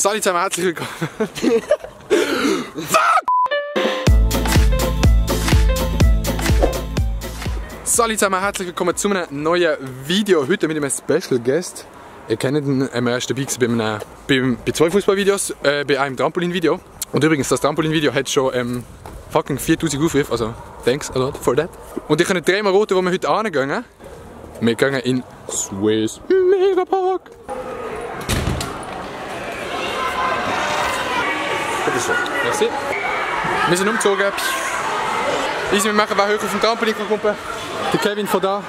Salut zusammen, herzlich willkommen. Salut zusammen, herzlich willkommen zu einem neuen Video. Heute mit einem Special Guest. Ihr kennt ihn, er ist dabei bei zwei Fußballvideos, bei einem Trampolin-Video. Und übrigens, das Trampolin-Video hat schon fucking 4000 Aufrufe, also thanks a lot for that. Und ich kann dreimal roten, wo wir heute hingehen. Wir gehen in Swiss Megapark. Merci. Wir sind umgezogen. Easy, wir machen, wer hoch auf dem Trampolin kann kommen. Der Kevin von da.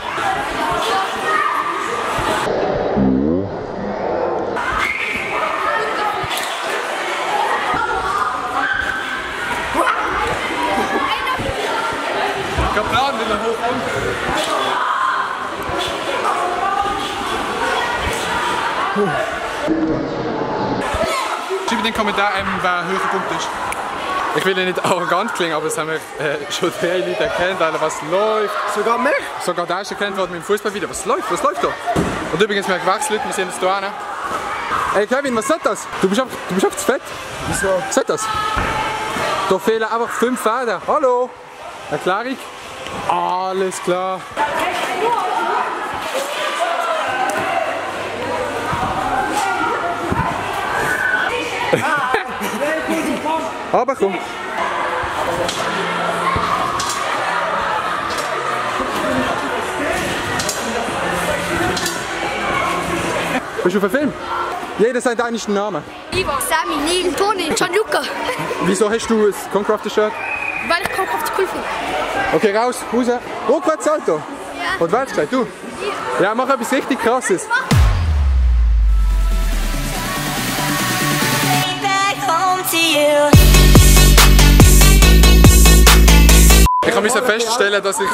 Ich habe Plan, wenn er hochkommt. Schreibt in den Kommentaren, wer höher kommt ist. Ich will ja nicht arrogant klingen, aber es haben wir schon drei Leute erkannt, was läuft. Sogar mich? Sogar der ist erkannt worden mit dem Fußballvideo. Was läuft da? Und übrigens, wir haben gewechselt, wir sind jetzt hier hin. Hey Kevin, was ist das? Du bist einfach zu fett. Wieso? Was ist das? Da fehlen einfach 5 Fäden. Hallo? Erklärung? Alles klar. Aber komm. Bist du auf dem Film? Jeder sagt eigentlich den Namen. Ivan, Sammy, Neil, Toni, Gianluca. Wieso hast du ein Concrafter-Shirt? Weil ich Concraft cool finde. Okay, raus, raus. Rückwärts, Salto. Ja. Und wer gesagt? Du? Ja, mach etwas richtig Krasses. Ich musste feststellen, dass ich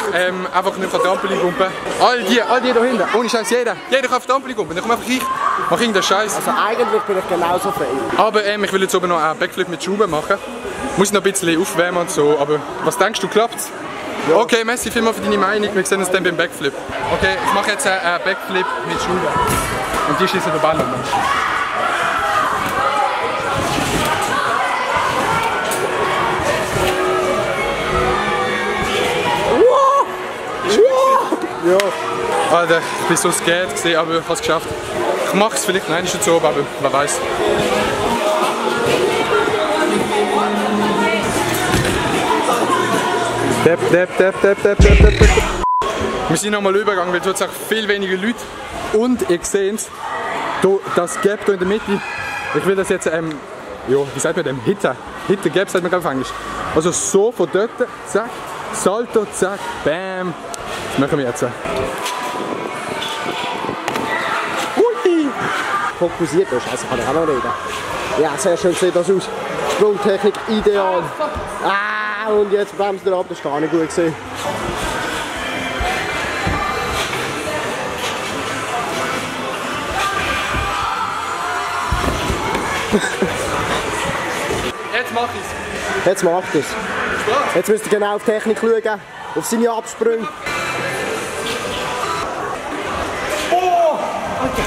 einfach nicht auf Trampolin kumpen kann. All die da hinten, ohne Scheiß, jeder kann auf Trampolin kumpen. Dann komme einfach ich, mache irgendeinen Scheiß. Also eigentlich bin ich genauso fail. Aber ich will jetzt oben noch einen Backflip mit Schuhen machen. Muss noch ein bisschen aufwärmen und so, aber was denkst du, klappt's? Ja. Okay, merci vielmals für deine Meinung, wir sehen uns dann beim Backflip. Okay, ich mache jetzt einen Backflip mit Schuhen. Und die schießen den Ball um. Ja. Alter, ich bin so scared gesehen, aber ich habe es geschafft. Ich mache es vielleicht noch einmal zu oben, aber wer weiß. Depp. Wir sind nochmal übergegangen, weil dort sind viel weniger Leute. Und ihr seht es, das Gap hier in der Mitte. Ich will das jetzt, ja, wie sagt man dem? Hitter Gap sagt man, glaube ich, auf Englisch. Also so von dort, zack, Salto, zack, bam. Das machen wir jetzt. Ui! Fokussiert, oh Scheiße, kann ich auch noch reden. Ja, sehr schön sieht das aus. Sprungtechnik ideal. Ah, und jetzt bremst er ab, das ist gar nicht gut gesehen. Jetzt mach ich's. Jetzt macht es. Jetzt müsst ihr genau auf die Technik schauen, auf seine Absprünge. Oh! Okay.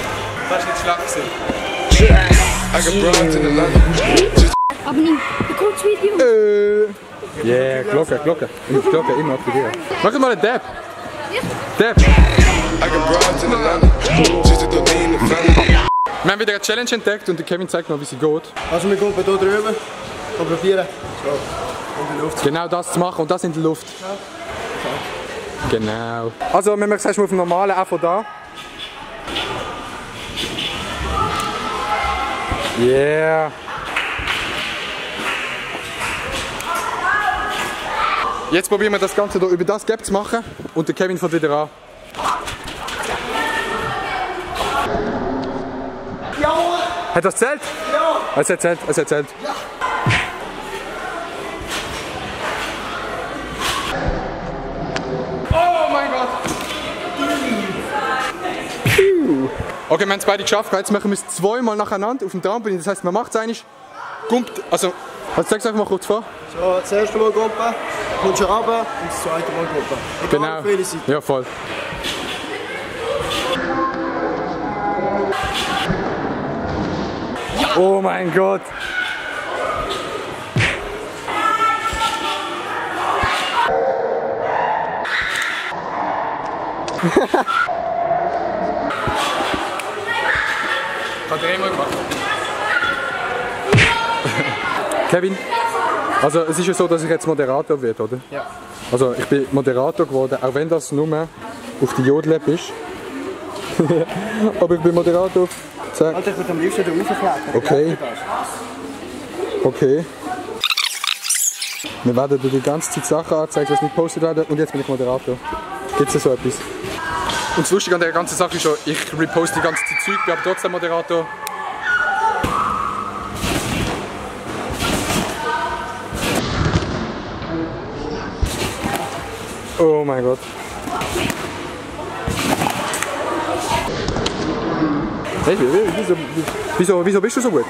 Das ist nicht schlecht gewesen. Aber nicht ein kurzes Video. Yeah, Glocke. Glocke immer aktivieren. Mach mal einen Dab. Dab. Wir haben wieder eine Challenge entdeckt und der Kevin zeigt noch, wie sie geht. Also wir gehen hier drüber und probieren. So, in der Luft. Genau das zu machen und das in der Luft. Ja. Genau. Also wir machen es erstmal auf dem normalen, auch von da. Yeah. Jetzt probieren wir das Ganze hier über das Gap zu machen und der Kevin fängt wieder an. Ja! Hat das zählt? Ja! Es hat zählt. Ja! Oh mein Gott! Okay, wir haben es beide geschafft. Jetzt machen wir es zweimal nacheinander auf dem Trampolin. Das heisst, man macht es eigentlich. Kommt, also zeig es mal kurz vor. So, das erste Mal Gumpen, kommst du runter und das zweite Mal Gumpen. Genau. Auf welche Seite. Ja, voll. Ja! Oh mein Gott. Hat er immer gemacht. Kevin, also es ist ja so, dass ich jetzt Moderator werde, oder? Ja. Also ich bin Moderator geworden, auch wenn das nur auf die Jodel-App ist. Aber ich bin Moderator. Alter, ich würde am liebsten da raufklettern. Okay. Okay. Wir werden dir die ganze Zeit Sachen angezeigt, die nicht gepostet werden, und jetzt bin ich Moderator. Gibt es so etwas? Und das Lustige an der ganzen Sache ist schon, ich reposte die ganze Zeit Zeug, bin aber trotzdem Moderator. Oh mein Gott. Hey, wieso bist du so gut?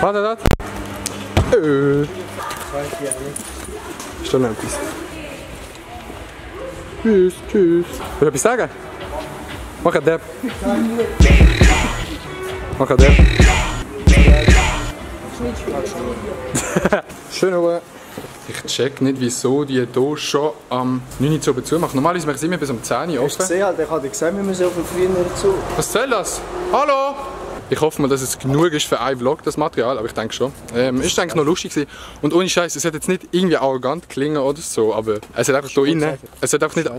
Warte, das. Ist da noch etwas? Tschüss, tschüss. Willst du etwas sagen? Mach einen Depp. Mach einen Depp. Schön, aber ich check nicht, wieso die hier schon am 9 Uhr zu machen. Normalerweise machen sie immer bis um 10 Uhr offen. Ich sehe halt, ich habe gesehen, wir müssen auf den frühen zu. Was soll das? Hallo? Ich hoffe mal, dass es genug ist für einen Vlog, das Material, aber ich denke schon. Ist eigentlich noch lustig gewesen. Und ohne Scheiß, es hat jetzt nicht irgendwie arrogant klingen oder so, aber es hat einfach hier innen. Es hat einfach nicht.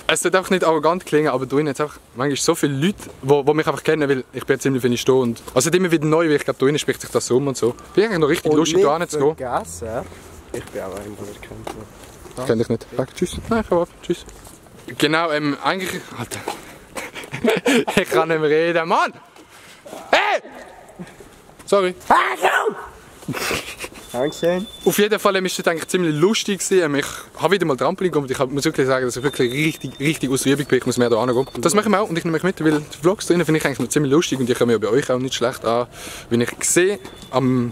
Es hat einfach nicht arrogant klingen, aber hier innen hat einfach manchmal so viele Leute, die mich einfach kennen, weil ich bin jetzt ziemlich wenig stehen. Und es hat immer wieder neu, weil ich glaube, hier innen spricht sich das um und so. Ich bin eigentlich noch richtig lustig, da hinzugehen. Ich bin auch immer erkannt. Ja. Kenn dich nicht. Sag tschüss. Nein, ich hab auf. Tschüss. Genau, eigentlich. Alter. Ich kann nicht mehr reden, Mann! Hey! Sorry. Dankeschön. Auf jeden Fall war es eigentlich ziemlich lustig. Ich habe wieder mal Trampolin gemacht. Ich muss wirklich sagen, dass ich wirklich richtig aus der Übung bin. Ich muss mehr da hingehen. Das mache ich auch und ich nehme euch mit, weil die Vlogs drinnen finde ich eigentlich noch ziemlich lustig und die kommen ja bei euch auch nicht schlecht an. Wenn ich sehe am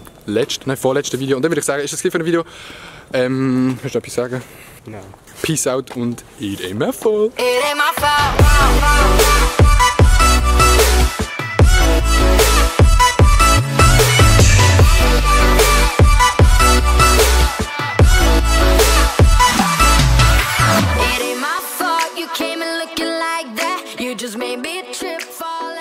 vorletzten Video. Und dann würde ich sagen, ist das für ein Video? Willst du noch etwas sagen? Nein. Peace out und it ain't my fault. It ain't my fault. It ain't my fault you came in looking like that. You just made me trip, fall.